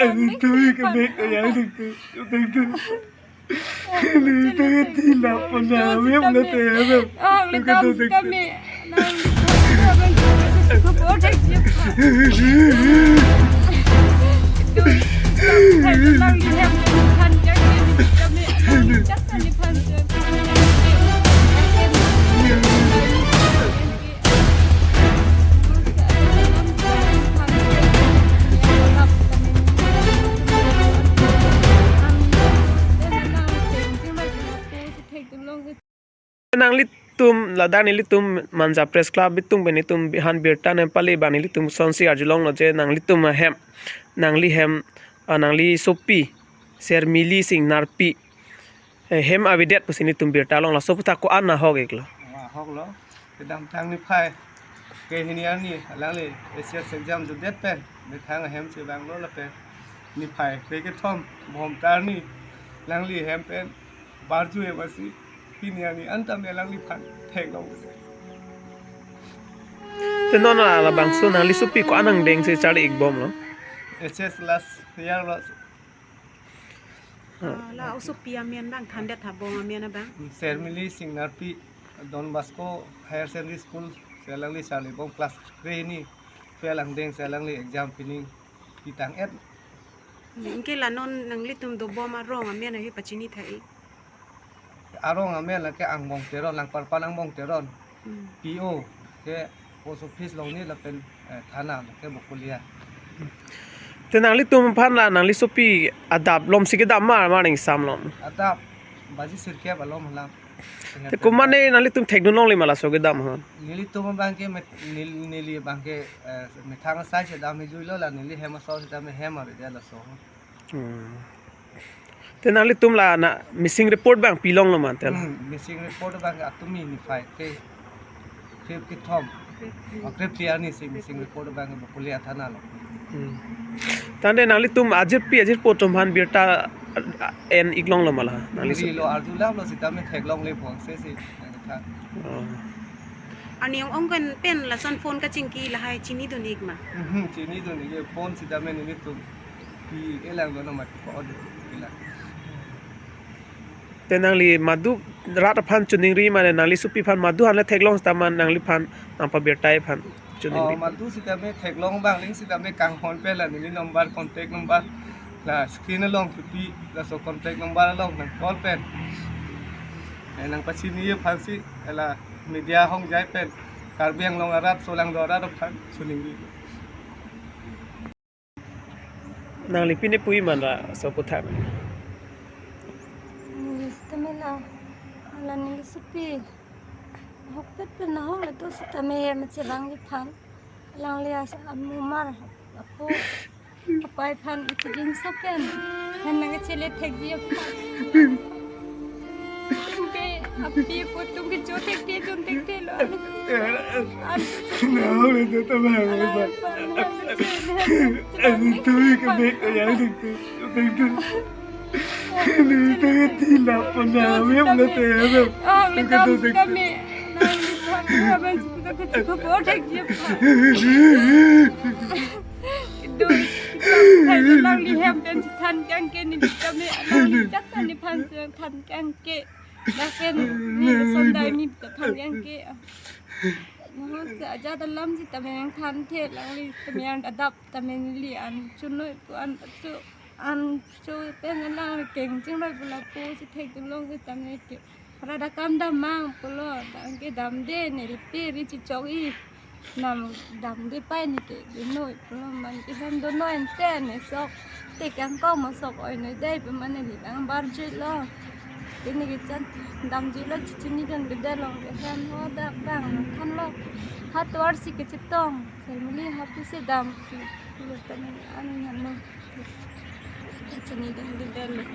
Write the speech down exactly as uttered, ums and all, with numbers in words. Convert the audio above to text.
Ani tui ke bek ya dek tu. Dek tu. Ani tui ti la pon na, we mla te ya. Oh, le dam kami. Nang ko protect you. Nang ni hem kan kami, nang ni chat kami. Nanglitum ladak nelitum Manja Press Club atum pen nelitum han birta nangpale abang nelitum sonsi arjulonglo je nanglitum ahem, nangli hem, ah, nangli sopi Sermili Singnarpi, eh, hem avedet pusi nelitum birta long, laso aputhak ko-an ahok-iklo? Ahoklo. Kedamtang niphai kehini arni alangli H S exam dodet pen methang ahem chevanglo lapen niphai krekethom Bhomta arni alangli hem pen barju hem asi pini arni anta me alangliphan theklong. Te non labangso nangli sopi ko-an angdengsi charli-ikbomlo? H S last year lo. Ah, la osopi amen abang thandet ha, bong amen abang. Sermili Singnarpi, Don Bosco Higher Secondary School si alangli charlibom, class three ni fail angdengsi alangli exam pining pitang-et. Hmm, anke la non nanglitum dobom arong amen ahi pachini tha-ik. Arong amen lake Angbong Teron, Langparpan Angbong Teron. Hmm. P O ke post office along ni lapen, eh, thana ke Bokolia. Te nanglitum aphan la nangli sopi adap lomsi kedam ma, ma ning samlom? Adap baji sirkep alom hala. Te komatne nanglitum thekdun longle ma laso kedam ahut? Nelitum abang ke met-, nel-, neli abang ke, eh, methang asai si dam hijui lo, la neli hem asor si dam, hem avedet laso. Hmm. Te nanglitum la na missing report abang pilonglo ma te la? Hmm, missing report abang ke atumi niphai kre, krekethom, ah, krephli arni si missing report abang ke Bokolia thana lo. Hmm. Tangte nanglitum ajirpi ajirpo atum aphan birta, ah, en-iklonglo ma la nangli? Ri sopi lo, arjulamlo sitame theklongle bong se si nangkethan. Oh. Arni ong-ong kan pen lason phone kachingki lahai chinidun-ik ma? Mhm, chinidun-ik, phone sitame nelitum pi-ik-e lang, dono mat ko ode lang. Te nangli madu rat aphan choningri mane nangli sopi aphan madu aphan le theklong sitame nangliphan nangpabirta-ik aphan choningri? Oh, madu sitame theklong abang ling sitame kanghon pen la neli number, contact number la screen along kipi, laso contact number along nangcall pen, eh, nangpachini aphansi, eh, la media ahongjai pen Karbi Anglong arat, solangdo arat aphan choningri. Nangli pine pu-i man ra laso aputhak? Neli sitame la, la neli sopi ahokpet pen ahok le to sitame hem chevangji aphan, alangli as-, amumar apo apai aphan ichijing sopen, han nangkachele thekji aphan. Ke api apo atum kecho thekthe, chon thekthelo. An, an, ani tui ke bek ya dek tu. Dek tu. Ani tui ti la pon na, we mla te ya. Oh, me dam kami. Nang ni pon, abang sudah kecil kebodek dia. Doi, hai, nangli hem pen si than kang ke, neli kami, nangli chat kami aphan si than kang ke. Dak pen neli sondai ni ta than kang ke. Nahon si ajat alam sitame nangthanthe, nangli tame adap tame neli an chunoi pu an chu an chu pen nangli keng chingroi pu lapu si thekdun long sitame ke. Rat akam dam mang pulo, tangke damde, neli pe ri chichok-i. Nam damde pai neke dunoi pulo, man ke hem dunoi ante ne sok. Te kangkong ma sok oi noi dei pu mane neli nang barjuilo. Te neke chan damjuilo, chichinidun bede long ke hem ho dak bang nangthanlo. Ha tovar si kechetong, family happy si damsi. Pulo tame ani hanu. Chichinidun bede long.